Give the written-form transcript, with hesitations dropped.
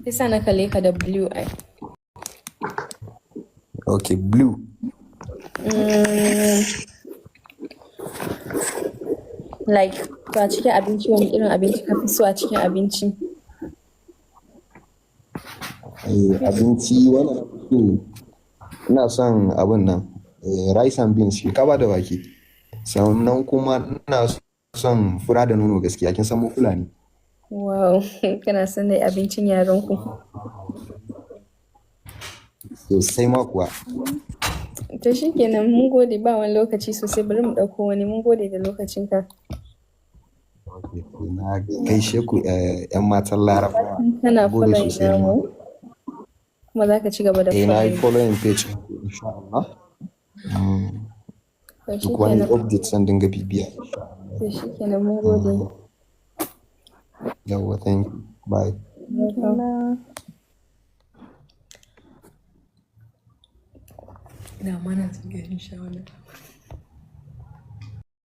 Yasa na kalle ka da blue eye. Okay, blue. Like, to a cikin abinci, wani irin abinci ka fi so a cikin abinci? Eh, abinci wannan so ina son abun nan, rice and beans, shinkafa da wake. Sannan kuma ina son fura da nono gaskiya, kin san mu Fulani. Wow, kana son dai abincin yaren ku. Sosai ma kuwa. To shikenan, mun gode, ba wani lokaci sosai, bari mu ɗauko wani. Mun gode da lokacinka. Okay, na gaishe ku, 'yan matan Larabawa. Kana Gode following sosai ma. namu kuma za ka ci gaba da Eh, na yi following. following page ɗinku insha Allah. To Duk wani shikenan. update zan dinga bibiya. To shikenan, mun gode. Yawwa, thank you. Bye. Welcome. Ina ma na son ganin sha wannan.